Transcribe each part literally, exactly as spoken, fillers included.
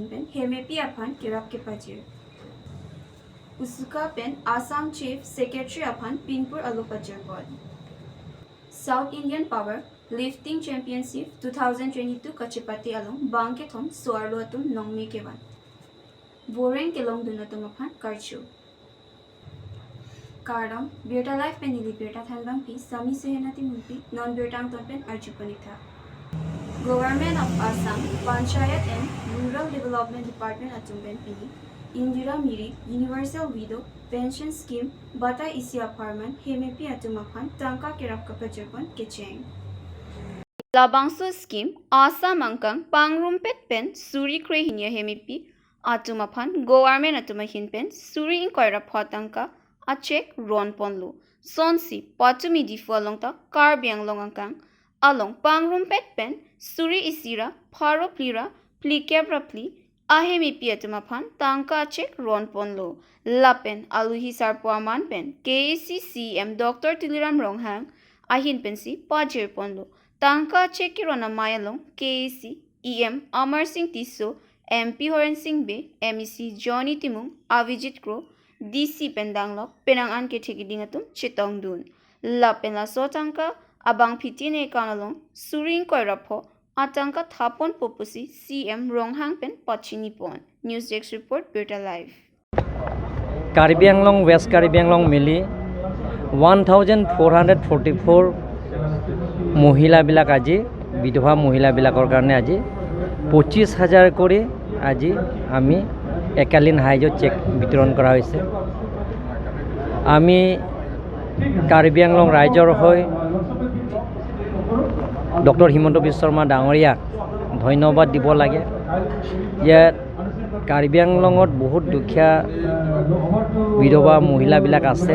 pen hemepi aphan kerap kepajir. Usuka pen Assam Chief Secretary aphan pinpur alo pajirpon. South Indian Power Lifting Championship two thousand twenty-two kachepate along bangkethom so-arlo atum nongme kevan. Boreng kelongdun atum aphan karcho. Kardom, Birta Live pen neli Birta Thanbangpi, Sami Sehena Timungpi, non birta angton pen arjuponik tha. Government of Assam, Panchayat and Rural Development Department atum pen pini Indira Mirik Universal Widow Pension Scheme bata isi apharman hemepi atum aphan tangka kerap kapajirpon kecheng. Labangso scheme Assam angkang pangrumpet pen suri kre hini ahemepi atum aphan government atum ahin pen suri ingkoi ra pho tangka a cheque ronponlo. Sonsi patumi Diphu along ta Karbi Anglong angkang along pangrumpet pen suri isi ra pharo phli ra phlikep ra phli ahemepi atum aphan tangka a cheque ronponlo. Lapen aluhi sarpo aman pen K A C C E M Doctor Tuliram Ronghang ahin pensi pajirponlo. Tangka a cheque keron amei along K A C E M Amar Singh Tisso, M P Horen Sing Bey, M A C Johnny Timung, Avijit Kro, D C pen danglok penang an kethe keding atum chetongdun. Lapen laso tangka abangphitin account along suri ingkoi ra pho atangka thaponpo pusi C M Ronghang pen pachinipon. News Desk Report, Birta Live. Karbi Anglong, west Karbi Anglong মিলি one thousand four hundred forty four মহিলাবিলাক আজি, বিধৱা মহিলাবিলাকৰ কাৰণে আজি পঁচিছ হাজাৰ কৰি আজি আমি এককালীন সাহায্য চেক বিতৰণ কৰা হৈছে। আমি কাৰ্বি আংলং ৰাইজৰ হৈ ডক্টৰ হিমন্ত বিশ্ব শৰ্মা ডাঙৰীয়াক ধন্যবাদ দিব লাগে যে কাৰ্বি আংলঙত বহুত দুখীয়া বিধৱা মহিলাবিলাক আছে।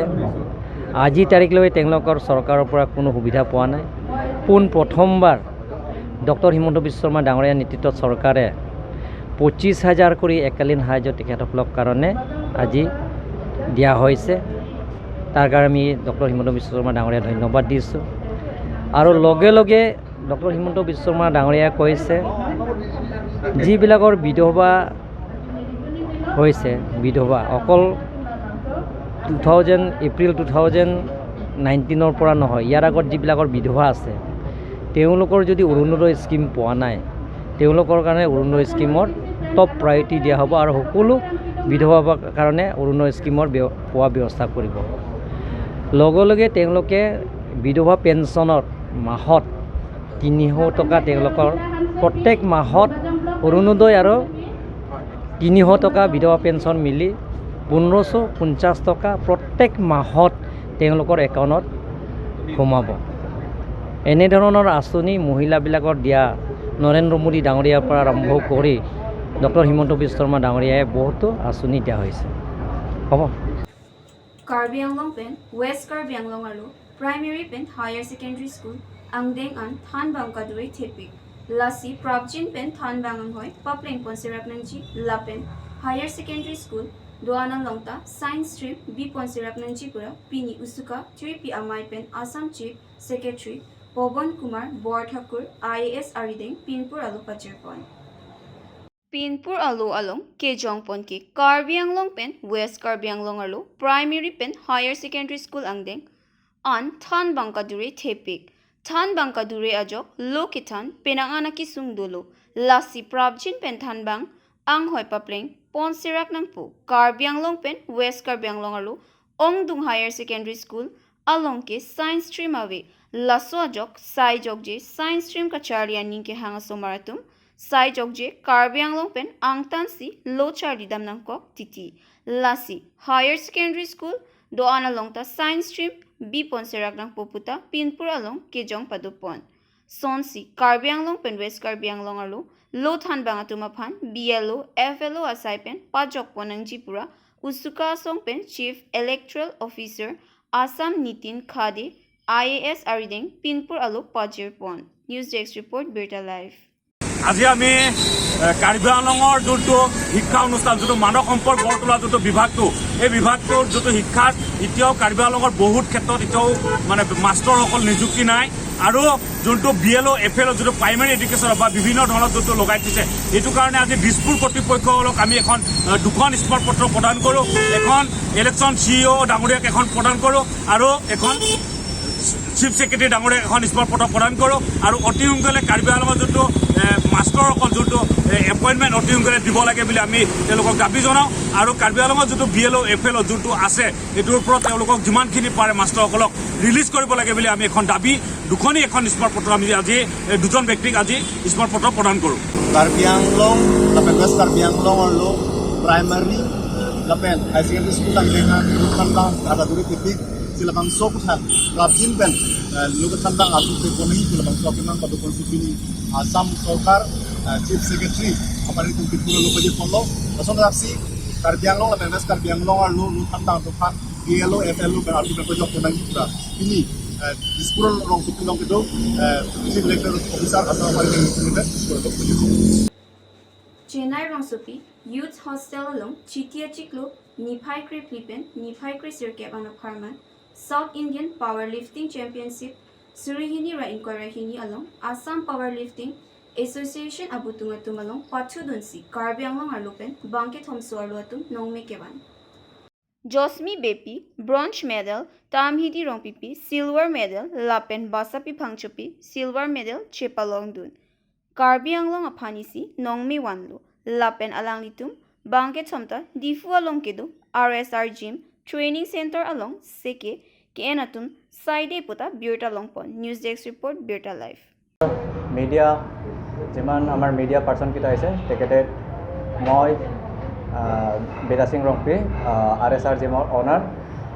আজি তাৰিখলৈ তেওঁলোকৰ চৰকাৰৰ পৰা কোনো সুবিধা পোৱা নাই। পোন প্ৰথমবাৰ ডক্টৰ হিমন্ত বিশ্ব শৰ্মা ডাঙৰীয়াৰ নেতৃত্বত চৰকাৰে পঁচিছ হাজাৰ কৰি এককালীন সাহায্য তেখেতসকলক কাৰণে আজি দিয়া হৈছে। তাৰ কাৰণে আমি ডক্টৰ হিমন্ত বিশ্ব শৰ্মা ডাঙৰীয়াক ধন্যবাদ দিছোঁ। আৰু লগে লগে ডক্টৰ হিমন্ত বিশ্ব শৰ্মা ডাঙৰীয়াই কৈছে, যিবিলাকৰ বিধৱা হৈছে, বিধৱা অকল two thousand, April two thousand নাইনটিনৰ পৰা নহয়, ইয়াৰ আগত যিবিলাকৰ বিধৱা আছে, তেওঁলোকৰ যদি অৰুণোদয় স্কিম পোৱা নাই, তেওঁলোকৰ কাৰণে অৰুণোদয় স্কিমৰ টপ প্ৰায়ৰিটি দিয়া হ'ব আৰু সকলো বিধৱা কাৰণে অৰুণোদয় স্কিমৰ ব্য- পোৱা ব্যৱস্থা কৰিব। লগে লগে তেওঁলোকে বিধৱা পেঞ্চনত মাহত তিনিশ টকা তেওঁলোকৰ প্ৰত্যেক মাহত অৰুণোদয় আৰু তিনিশ টকা বিধৱা পেঞ্চন মিলি পোন্ধৰশ পঞ্চাছ টকা প্ৰত্যেক মাহত তেওঁলোকৰ একাউণ্টত সোমাব। এনেধৰণৰ আঁচনি মহিলাবিলাকক দিয়া নৰেন্দ্ৰ মোদী ডাঙৰীয়াৰ পৰা আৰম্ভ কৰি ডক্টৰ হিমন্ত বিশ্ব শৰ্মা ডাঙৰীয়াই বহুতো আঁচনি দিয়া হৈছে। হ'ব। Karbi Anglong pen West Karbi Anglong arlo primary pen higher secondary school angdeng an thanbang kadure thepik. Lasi prapjin pen thanbang anghoi papleng ponserak nangji lapen higher secondary school do-an along ta science stream bi ponserak nangji pura pini usuka thirty P amei pen Assam Chief Secretary Pobon Kumar Borthakur I A S arideng pinpur alo pajirpon. Pinpur alo along kejongpon ke Karbi Anglong pen West Karbi Anglong arlo primary pen higher secondary school angdeng an thanbang kadure thepik. Thanbang kadure ajok lo kethan penang an akesung dolo. Lasi prapjin pen thanbang anghoi papleng ponserak nangpo. Karbi Anglong pen West Karbi Anglong arlo ongdung higher secondary school along ke science stream ave. Laso ajok sai jokje science stream kacharli aning kehang asomar atum sai jokje Karbi Anglong pen angtansi lo charlidam nangkok titi. Lasi higher secondary school do-an along ta science stream bi ponserak nangpo puta pinpur along kejong padopon. Sonsi Karbi Anglong pen West Karbi Anglong arlo lo thanbang atum aphan B L O, F L O asai pen pajokpon nangji pura usuka asong pen Chief Electoral Officer Assam Nitin Khade I A S arideng pinpur alo pajirpon. News Desk Report, Birta Live. আজি আমি এ, কাৰ্বি আংলঙৰ যোনটো শিক্ষা অনুষ্ঠান, যোনটো মানৱ সম্পদ গঢ় তোলা যোনটো বিভাগটো, এই বিভাগটোৰ যোনটো শিক্ষাত এতিয়াও কাৰ্বি আংলঙৰ বহুত ক্ষেত্ৰত এতিয়াও মানে মাষ্টৰসকল নিযুক্তি নাই। আৰু যোনটো বি এল অ' এফ এল অ' যোনটো প্ৰাইমেৰী এডুকেশ্যন বা বিভিন্ন ধৰণৰ যোনটো লগাই থৈছে, এইটো কাৰণে আজি দিছপুৰ কৰ্তৃপক্ষসকলক আমি এখন আহ, দুখন স্মাৰক পত্ৰ প্ৰদান কৰোঁ। এখন ইলেকশ্যন চি ই অ' ডাঙৰীয়াক এখন প্ৰদান কৰোঁ আৰু এখন চিফ ছেক্ৰেটাৰী ডাঙৰীয়াক এখন স্মাৰক পত্ৰ প্ৰদান কৰোঁ আৰু অতি সোনকালে কাৰ্বি আংলঙৰ যোনটো এ, মাষ্টৰসকল যোনটো এপইণ্টমেণ্ট অতি সোনকালে দিব লাগে বুলি আমি তেওঁলোকক দাবী জনাওঁ আৰু কাৰ্বি আংলঙৰ যোনটো বি এল অ' এফ এল অ' যোনটো আছে, এইটোৰ ওপৰত তেওঁলোকক যিমানখিনি পাৰে মাষ্টৰসকলক ৰিলিজ কৰিব লাগে বুলি আমি এখন দাবী, দুখনি এখন স্মাৰক পত্ৰ আমি আজি এ, দুজন ব্যক্তিক আজি স্মাৰক পত্ৰ প্ৰদান কৰোঁ। Karbi Anglong lapen West Karbi Anglong arlo primary lapen higher secondary school angdeng an luthan bang ada duri titik si labangso aphuthak rapjin pen eh, luthan bang atum te konai si labangso akemang padukon si pini Assam Sorkar eh, Chief Secretary aphan itum Tripura lo pajir ponlo. Lason raksi Karbi Anglong lapen West Karbi Anglong arlo luthan bang atum aphan B L O, F L O pen arti pen pajok konai si pura pini eh, Dispur Rongsopi along kedo eh, Chief Electoral Officer Assam aphan itum Dispur lo pajir ponlo. Chennai Rongsopi Youth Hostel along Chitia Chiklo niphai krephli pen niphai kresirkep anapharman South Indian Powerlifting Championship suri hini ra ingkoi ra hini along Assam Powerlifting Association abutung atum along pathudunsi Karbi Anglong arlo pen bangkethomso arlo atum nongme kevan. Josmi Beypi bronze medal, Tamhidi Rongpipi silver medal, lapen Basapi Phangchopi silver medal chepalongdun. Karbi Anglong aphan isi nongme vanlo, lapen alanglitum bangkethom ta Diphu along kedo R S R Gym Training Center along seke ke-en atum saide puta birta longpon. News Desk Report, Birta Live. Media, যিমান আমাৰ media person কেইটা আহিছে, তেখেতে মই আহ, বেদা সিং ৰংপি, আৰ এছ আৰ জিমৰ owner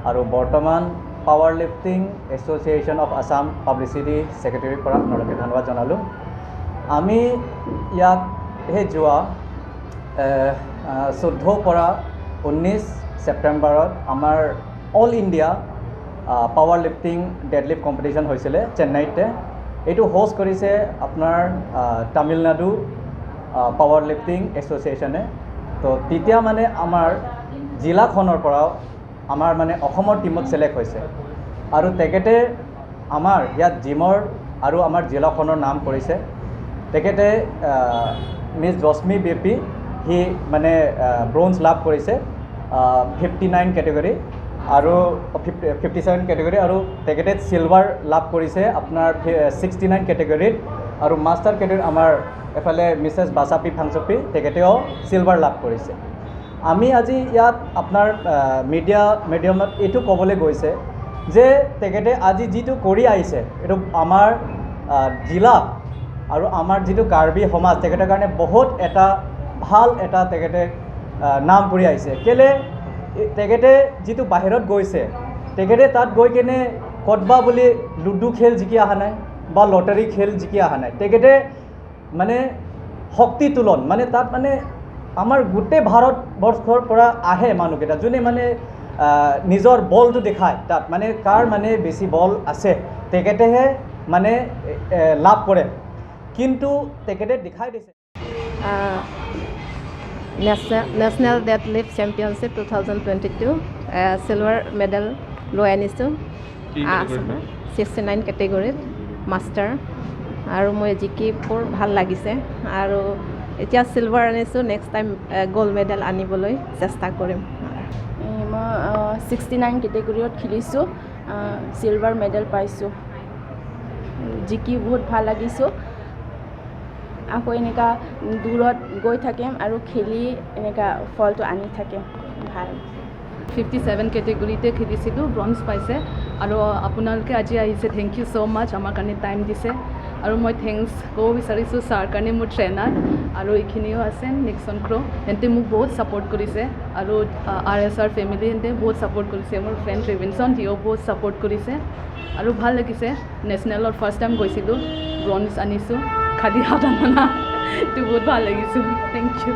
আৰু বৰ্তমান power lifting association of Assam publicity ছেক্ৰেটেৰীৰ পৰা আপোনালোকে ধন্যবাদ জনালোঁ। আমি ইয়াত সেই যোৱা এ, আহ, চৈধ্য পৰা ঊনৈছ ছেপ্টেম্বৰত আমাৰ অল ইণ্ডিয়া আহ, পাৱাৰ লিফটিং ডেডলিফ্ট কম্পিটিশ্যন হৈছিলে চেন্নাইতে। এইটো হোষ্ট কৰিছে আপোনাৰ আহ, তামিলনাডু আহ, পাৱাৰ লিফটিং এছ'চিয়েশ্যনে। তো তেতিয়া মানে আমাৰ জিলাখনৰ পৰাও আমাৰ মানে অসমৰ টিমত ছিলেক্ট হৈছে আৰু তেখেতে আমাৰ ইয়াত জিমৰ আৰু আমাৰ জিলাখনৰ নাম কৰিছে। তেখেতে মিছ জস্মি বেপি, সি মানে ব্ৰঞ্জ লাভ কৰিছে ফিফটি নাইন কেটেগৰী আৰু ফিফটি ছেভেন কেটেগৰী আৰু তেখেতে চিলভাৰ লাভ কৰিছে আপোনাৰ ছিক্সটি নাইন কেটেগৰীত আৰু মাষ্টাৰ কেটেগৰীত আমাৰ এফালে মিছেছ বাচাপি ফাংচপি, তেখেতেও চিলভাৰ লাভ কৰিছে। আমি আজি ইয়াত আপোনাৰ মিডিয়া মিডিয়ামত এইটো ক'বলৈ গৈছে যে তেখেতে আজি যিটো কৰি আহিছে, এইটো আমাৰ জিলা আৰু আমাৰ যিটো কাৰ্বি সমাজ তেখেতৰ কাৰণে বহুত এটা ভাল এটা তেখেতে নাম কৰি আহিছে। কেলে তেখেতে যিটো বাহিৰত গৈছে, তেখেতে তাত গৈ কেনে ক'তবা বুলি লুডু খেল জিকি অহা নাই বা লটাৰী খেল জিকি অহা নাই। তেখেতে মানে শক্তি তোলন, মানে তাত মানে আমাৰ গোটেই ভাৰতবৰ্ষৰ পৰা আহে মানুহকেইটা, যোনে মানে আহ, নিজৰ বলটো দেখায় তাত, মানে কাৰ মানে বেছি বল আছে, তেখেতেহে মানে এ, এ, লাভ কৰে। কিন্তু তেখেতে দেখাই দিছে। National Deadlift Championship two thousand twenty two silver medal লৈ আনিছোঁ। ছিক্সটি নাইন কেটেগৰীত মাষ্টাৰ আৰু মই জিকি বৰ ভাল লাগিছে আৰু এতিয়া চিলভাৰ আনিছোঁ। নেক্সট টাইম গ'ল্ড মেডেল আনিবলৈ চেষ্টা কৰিম। মই ছিক্সটি নাইন কেটেগৰীত খেলিছোঁ। চিলভাৰ মেডেল পাইছোঁ। জিকি বহুত ভাল লাগিছোঁ। আকৌ এনেকুৱা দূৰত গৈ থাকিম আৰু খেলি এনেকুৱা ফলটো আনি থাকিম। ভাল। ফিফটি ছেভেন কেটেগৰীতে খেলিছিলোঁ, ব্ৰঞ্জ পাইছে। আৰু আপোনালোকে আজি আহিছে, থেংক ইউ ছ' মাছ, আমাৰ কাৰণে টাইম দিছে। আৰু মই থেংকছ ক'ব বিচাৰিছোঁ ছাৰ কাৰণে, মোৰ ট্ৰেইনাৰ আৰু এইখিনিও আছে নিক্সন ক্ৰ', সিহঁতে মোক বহুত ছাপোৰ্ট কৰিছে। আৰু আৰ এছ আৰ ফেমিলি সিহঁতে বহুত ছাপোৰ্ট কৰিছে। মোৰ ফ্ৰেণ্ড ৰিভিনছন, সিও বহুত ছাপোৰ্ট কৰিছে আৰু ভাল লাগিছে। নেশ্যনেলত ফাৰ্ষ্ট টাইম গৈছিলোঁ, ব্ৰঞ্জ আনিছোঁ, খালি হাত অনা নাই। এইটো বহুত ভাল লাগিছোঁ। Thank you.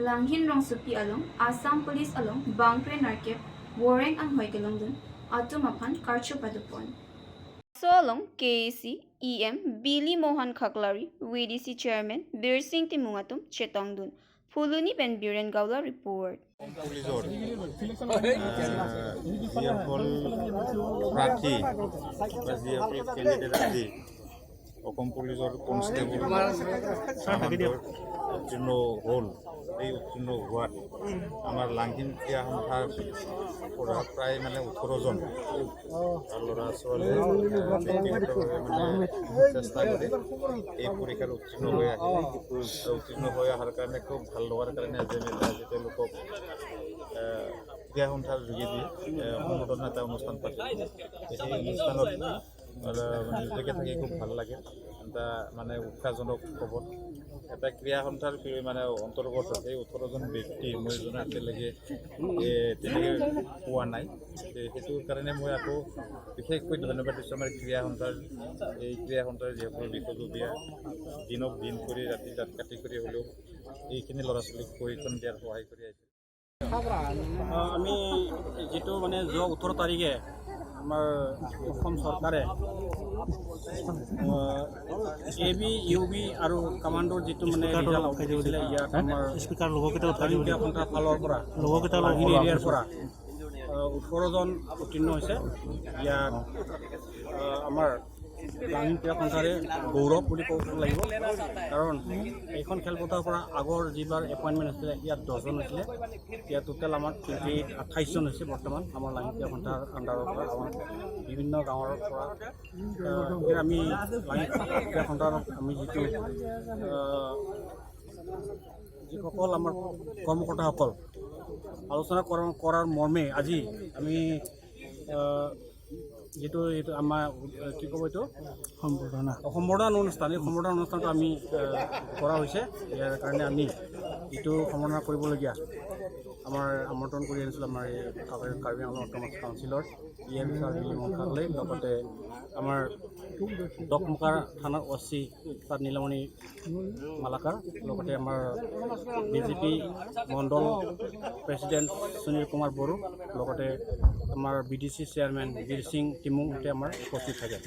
Langhin Rongsopi along Assam Police along bangkre narkep warrant anghoi kelongdun atum aphan karcho padopon. Laso along K A C E M Bili Mohan Khaklari, V D C Chairman Birsing Timung atum chetongdun. Phuloni pen Biren Gaula report. অসম পুলিচৰ, আহ, যিসকল প্ৰাৰ্থী বা যিসকল কেণ্ডিডেট আজি অসম পুলিচৰ কনষ্টেবল কামাণ্ডৰ উত্তীৰ্ণ হ'ল, এই উত্তীৰ্ণ হোৱাত আমাৰ লাংহিন ক্ৰীড়া সন্থাৰ পৰা প্ৰায় মানে ওঠৰ জন ল'ৰা ছোৱালীয়ে ব্যক্তিগতভাৱে মানে চেষ্টা কৰি এই পৰীক্ষাত উত্তীৰ্ণ হৈ আহিলে। আৰু উত্তীৰ্ণ হৈ অহাৰ কাৰণে, খুব ভাল লগাৰ কাৰণে আজি আমি, আজি তেওঁলোকক, এ, ক্ৰীড়া সন্থাৰ যোগেদি, এ, সম্বৰ্ধনা এটা অনুষ্ঠান পাতিলোঁ। সেই অনুষ্ঠানত, এ, নিজকে থাকি খুব ভাল লাগে। এটা মানে উৎসাহজনক খবৰ। এটা ক্ৰীড়া সন্থাৰ কি মানে অন্তৰ্গত এই ওঠৰ জন ব্যক্তি মই জনাত এতিয়ালৈকে, এ, তেনেকে পোৱা নাই। এ, সেইটো কাৰণে মই আকৌ বিশেষকৈ ধন্যবাদ দিছোঁ আমাৰ ক্ৰীড়া সন্থাৰ, এই ক্ৰীড়া সন্থাৰ যিসকল বিষয়ববীয়া দিনক দিন কৰি, ৰাতি ৰাত কাটি কৰি হ'লেও এইখিনি ল'ৰা ছোৱালীক প্ৰশিক্ষণ দিয়াৰ সহায় কৰি আহিছে। আহ, আমি যিটো মানে যোৱা ওঠৰ তাৰিখে আমাৰ অসম চৰকাৰে, আহ, এ বি, ইউ বি আৰু কামাণ্ডৰ যিটো মানে ৰিজাল্ট আউট দিছিলে, ইয়াত আমাৰ স্পীকাৰ লগৰকেইটা উঠাই লাংহিন দিবি। ক্ৰীড়া সন্থাৰ ফালৰ পৰা, লগৰকেইটা লাংহিন এৰিয়াৰ পৰা, আহ, ওঠৰ জন উত্তীৰ্ণ হৈছে। ইয়াত, আহ, আমাৰ লাংহিন ক্ৰীড়া সন্থাৰে গৌৰৱ বুলি ক'ব লাগিব, কাৰণ এইখন খেলপথাৰৰ পৰা আগৰ যিবাৰ এপইণ্টমেণ্ট আছিলে, ইয়াত দহজন আছিলে, এতিয়া টোটেল আমাৰ টুৱেণ্টি এইট, আঠাইছজন হৈছে বৰ্তমান আমাৰ লাংহিন ক্ৰীড়া সন্থাৰ আণ্ডাৰৰ পৰা, আমাৰ বিভিন্ন গাঁৱৰ পৰা। আহ, গতিকে আমি লাংহিন ক্ৰীড়া সন্থাৰ আমি যিটো, আহ, যিসকল আমাৰ কৰ্মকৰ্তাসকল আলোচনা কৰা, কৰাৰ মৰ্মে আজি আমি, আহ, যিটো এইটো আমাৰ, আহ, কি ক'ব এইটো? সম্বৰ্ধনা। সম্বৰ্ধনা অনুষ্ঠান, এই সম্বৰ্ধনা অনুষ্ঠানটো আমি, আহ, কৰা হৈছে। ইয়াৰ কাৰণে আমি যিটো সম্বৰ্ধনা কৰিবলগীয়া আমাৰ আমন্ত্ৰণ কৰি আনিছিলোঁ আমাৰ এই কাৰ্বি, কাৰ্বি আংলং অট'নমাছ কাউন্সিলৰ ই এম ছাৰ বিমল খাকলে, লগতে আমাৰ ডকমকাৰ থানাৰ অ' চি ছাৰ নীলমণি মালাকাৰ, লগতে আমাৰ বি জে পি মণ্ডল প্ৰেচিডেণ্ট সুনীল কুমাৰ বড়ো, লগতে আমাৰ বি ডি চি চেয়াৰমেন বীৰ সিং টিমুং সৈতে আমাৰ উপস্থিত থাকে।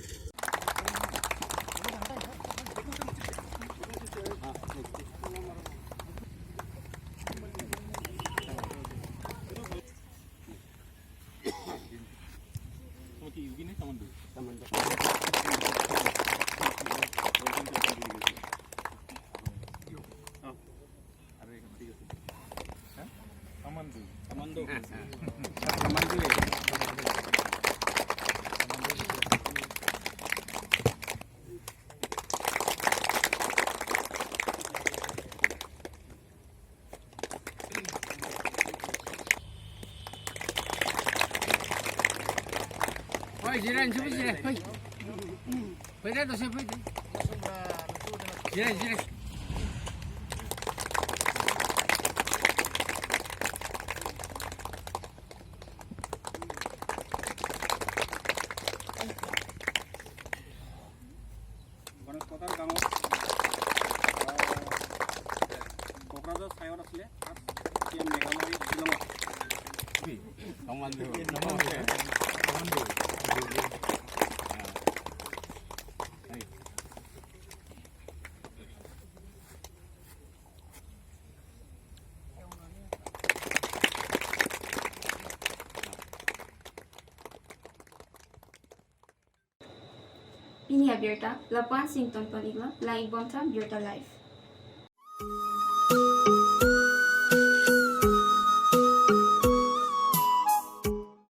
Oi, jiran, coba jiran. Oi. Oi, dah, dah, dah. Jiran, jiran. Ganesh কটাৰ গাঁৱত, আহ, কোকৰাঝাৰ চাইড আছিলে, তাত এতিয়া মেঘালয় শ্বিলঙত। Pini abirta lapu-an si ingtonpon iklo, lang-ik bomtha Birta Live.